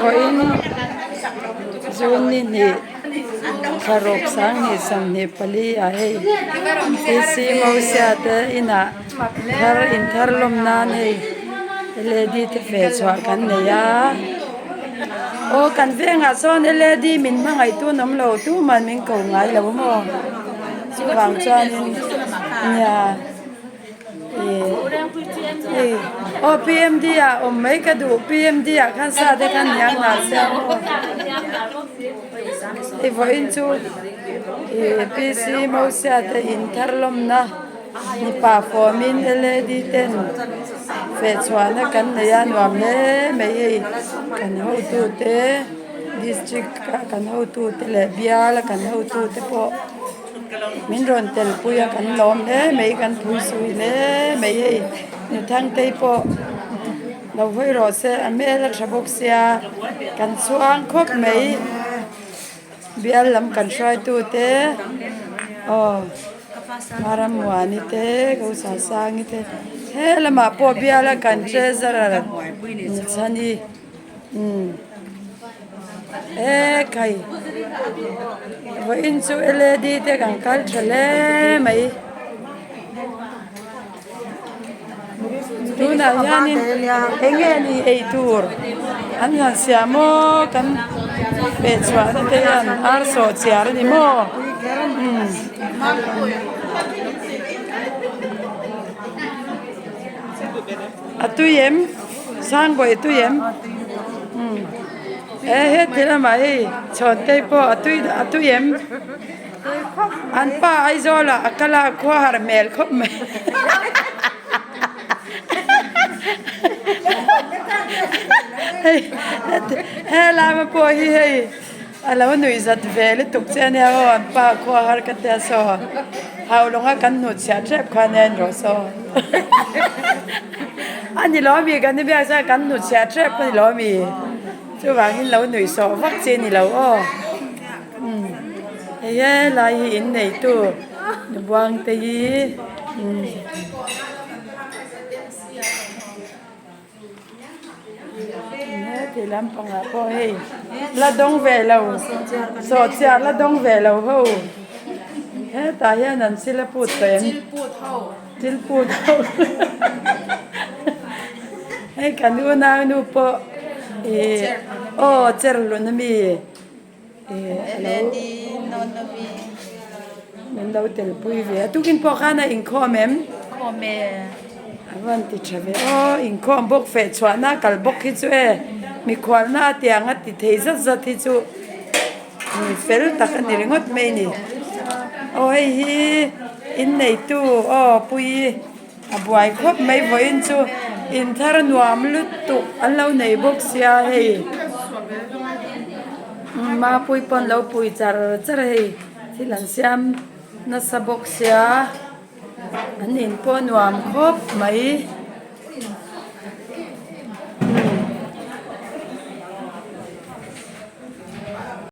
Vawiin June ni hnih thlaruk sanghnih 24 ah hei P C Mosia te inah thar inthar lawm nan hei L A D te feh chhuah kan nei a aw kan vengah sawn L A D min hmangaih tun awm lo tuman min ko ngai lo maw chuvang chuanin nia. Hei aw P M D ah awm mai ka duh P M D ah khan sa te khan hniam nghal se a maw hei vawiin chu ih P C Mosia te in thar lawmna mipa fawmin L A D ten feh chhuahna kan nei a nuam hle mai hei kan hotu te district a kan hotu te leh bial a kan hotu te pawh. Min rawn tel pui a kan lawm hle mai kan phui sawi hle mai hei nu Thangtei pawh lo hawi rawh se a hmel a tha bawk sia kan chhuang khawp mai bial lam kan hruaitu te aw Rammuani te Gosangsangi te he lamah pawh bial a kan treasurer Chhani. Umm e khai vawiin chu L A D te kan kal tha hle mai tunah hianin eng nge ni ei tur an han siam maw kan peh chhuah na te hian ar sawh chiar a ni maw umm. A tui em? Sangbawi a tui em? Umm e heti lamah hei chhawntei pawh a tui a tui em? An pa Aizawl ah a kal a khua harh hmel khawp mai hei helama pawh hi hei A lo nuih zat ve lutuk che ania aw an pa khua har ka tia saw hau lawnga kan hnuchhiah tep kha ania in rawh saw a ni lo ami kan ni biak chuan kan hnuchhiah tep a ni lo ami chuvangin lo nuih sawh vak chi a ni lo aw umm hei helai hi in neitu Nubuangte hi umm. Heti lampangah pawh hei la dawng ve lo sawhchiah la dawng ve lo ho hetah hian an chil a put tawh em chil put ho hei kan unaunu pawh ih aw cher hlun ami ih alo min lo telpui ve a tukin pawh khan a inkhawm em a van ti tha ve aw inkhawm bawk feh chhuahna a kal bawk hi chu e mikhualna a tiang a ti thei zat zat hi chu mi fel tak a ni ringawt mai a ni aw hei hi inneitu aw pui. A buai khawp mai vawiin chu in thar nuam lutuk an lo nei bawk sia hei mapui pawh an lo pui char char a hei thil an siam nasa bawk sia an in pawh a nuam khawp mai.